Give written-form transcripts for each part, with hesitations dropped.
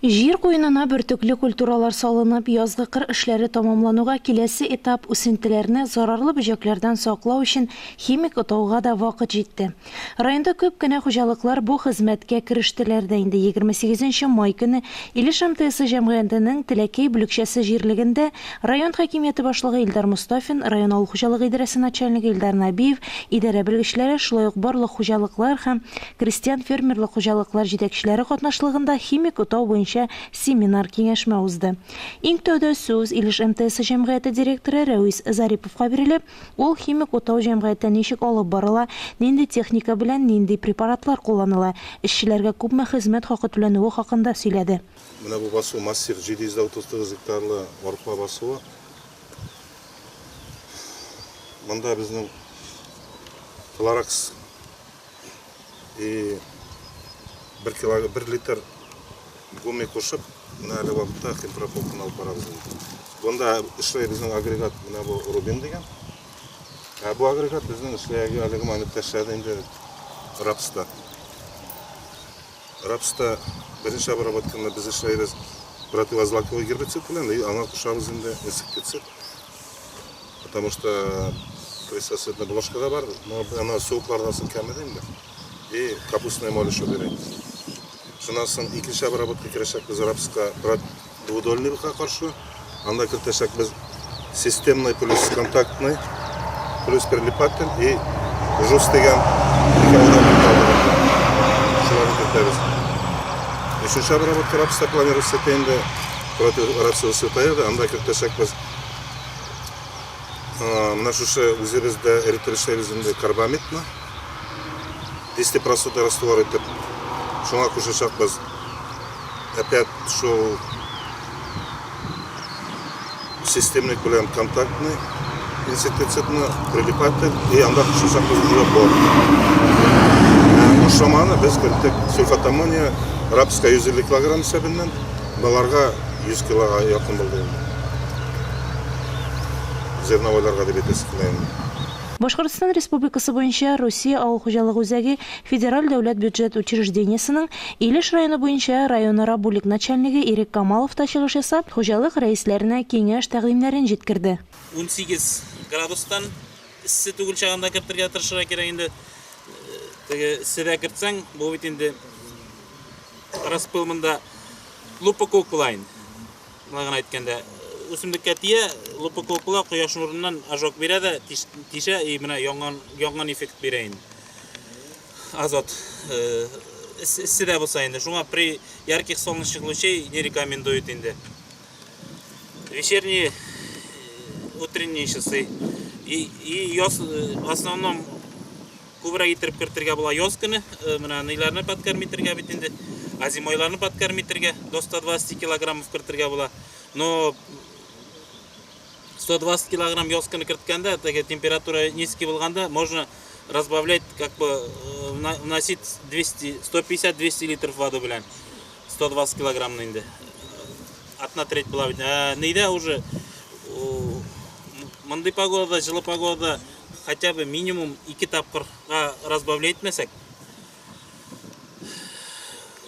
Җир куенына бөртекле культуралар салынып, язгы кыр эшләре тәмамлануга киләсе этап, үсентеләрне зарарлы бөҗәкләрдән саклау өчен химик отауга да вакыт җитте. Районда күп кенә хуҗалыклар бу хезмәткә керештеләр дә инде. 28 нче май көне Илеш МТСы җәмгыятенең Теләкәй бүлекчәсе җирлегендә район хакимияте башлыгы Илдар Мостафин, район авыл хуҗалыгы идарәсе начальнигы Илдар Нәбиев, идарә белгечләре, шулай ук барлык хуҗалыклар һәм Крестьян-фермерлык хуҗалыклар җитәкчеләре катнашлыгында химик отау буенча семинар-киңәшмә узды. Иң тәүдә сүз Илеш МТСы җәмгыяте директоры Рәвис Зариповка бирелеп, ул химик утау җәмгыятьтә ничек алып барыла, нинди техника белән нинди препаратлар кулланыла, эшчеләргә күпме хезмәт хакы түләнүе хакында сөйләде. Менә бу басу массив 739 гектарлы арпа басуы. Монда безнең Флоракс И бер кило, бер литр гуми кушып, менә әле вакытта химпрополканы алып барабыз инде. Бунда эшләй безнең агрегат, менә бу Рубин дигән. Ә бу агрегат безнең эшләй әлеге моментта эшләде инде рапста. Рапста беренче обработканы без эшләйбез противозлаковый гербицид белән, и аңа кушабыз инде инсектицид. Потому что крысоцветная бложка да бар, но она суыклардан соң кәмеде инде. И капустная моль еще бирә. Шуннан соң икенче обработка керәчәкбез рапска двудольныйга каршы. Анда кертәчәкбез системный плюс контактный, плюс прилипатель и жуз дигән шуларны кертәбез. Өченче обработка рапста планируется инде против рапсового светоеда, анда кертәчәкбез Менә шушы үзебез дә эретеп эшләбез инде карбамидны. 200% раствор итеп. Шуңа кушачакбыз. Опять шул системник белән контактный инсектицидны, прилипатель и анда кушачакбыз уже бор. Ашламаны без керттек сульфат аммония рапска 150 килограмм исәбеннән, баларга 100 килога якын булды инде. Зерновойларга дип әйтәсе килә инде. Башкортстан Республикасы буенча Русия авыл хуҗалыгы үзәге федераль дәүләт бюджет учреждениесенең Илеш районы буенча районара бүлек начальнигы Ирек Камалов та чыгыш ясап, хуҗалык рәисләренә киңәш-тәкъдимнәрен җиткерде. 18 градустан эссе түгел чагында кертергә тырышырга кирәк инде. Теге эсседә кертсәң, бу бит инде распыл монда лупа кук була инде. Болай гына әйткәндә, үсемлеккә тия, лупа кук була, кояш нурыннан ожог бирә дә, тишә и менә янган, янган эффект бирә инде. Азот эссе дә булса инде. Шуңа при ярких солнечных лучей не рекомендуют инде. Вечерние, утренние часы. И, и яз, в основном Күбрәк иттереп кертергә була яз көне. Менә ниләрне подкорм итергә бит инде. Озимойларны подкорм итергә до 120 килограммов кертергә була. Но 120 килограмм яз көне керткәндә, теге температура низкий булганда, можно разбавлять, как бы вносить 200, 150-200 литров воды белән. 120 килограммны инде. Одна треть була бит. Ә нидә уже мондый погодада, җылы погодада хотя бы минимум ике тапкырга разбавлять итмәсәк,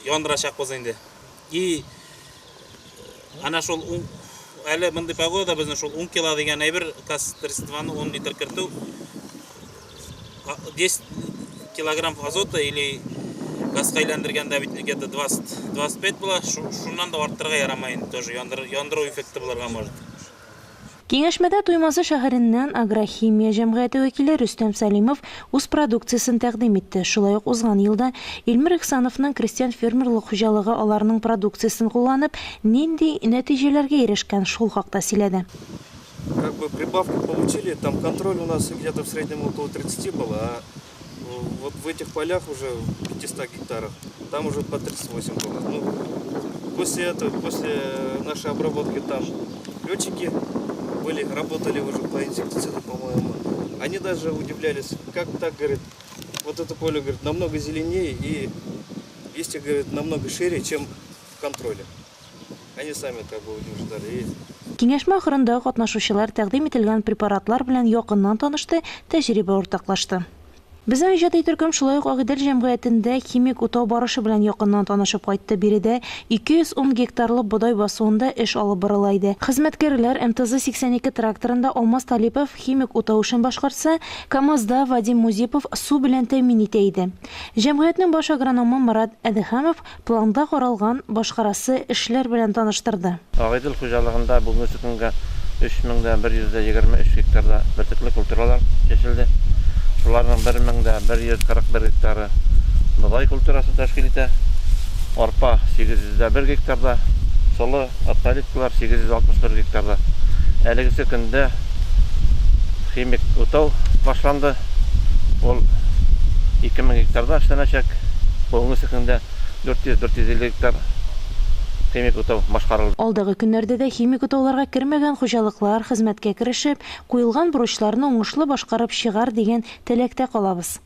яндырачакбыз инде. И ана шул әле мондый погода безне шул 10 кило дигән әйбер КАЗ-32-ны 10 литр кертү 10 килограмм азота или газга әйләндергәндә бит где-то 20-25 була, шуннан да арттырырга ярамай инде тоже яндыру эффекты булырга может. Киңәшмәдә Туймазы шәһәреннән Агрохимия җәмгыяте вәкиле Рөстәм Сәлимов үз продукциясен тәкъдим итте. Шулай ук узган елда Илмир Ихсановның крестьян-фермерлык хуҗалыгы аларның продукциясен кулланып, нинди нәтиҗәләргә ирешкән, шул хакта сөйләде. Как бы прибавку получили, там контроль у нас где-то в среднем около 30 было, а вот в этих полях уже в 500 гектарах, там уже по 38 было. Ну, после этого, после нашей обработки там летчики были, работали уже по инсектициду, по-моему. Они даже удивлялись, как так, говорит, вот это поле, говорит, намного зеленее и листья, говорит, намного шире, чем в контроле. Они сами как бы удивляли. Киңәшмә ахырында катнашучылар тәкъдим ителгән препаратлар белән якыннан танышты, тәҗрибә уртаклашты. Безнең иҗади төркем шулай ук Агыйдел җәмгыятендә химик утау барышы белән якыннан танышып кайтты. Биредә 210 гектарлы бодай басуында эш алып барыла иде. Хезмәткәрләр МТЗ-82 тракторында Алмаз Талипов химик утау эшен башкарса, КАМАЗда Вадим Музипов су белән тәэмин итә иде. Җәмгыятьнең баш агрономы Марат Әдехәмов планда каралган башкарасы эшләр белән таныштырды. Агыйдел хуҗалыгында бүгенге көнгә 3123 гектарда бөртекле культуралар чәчелде. Шуларның 1141 гектары бодай культурасын тәшкил итә. Арпа 801 гектарда, солы, однолеткалар 861 гектарда. Әлегесе көндә химик утау башланды. Ул 2000 гектарда эшләнәчәк. Бүгенге көндә 400-450 гектар химик утау башкарылды. Алдагы көннәрдә дә химик утауларга кермәгән хуҗалыклар хезмәткә керешеп, куелган бурычларны уңышлы башкарып чыгар дигән теләктә калабыз.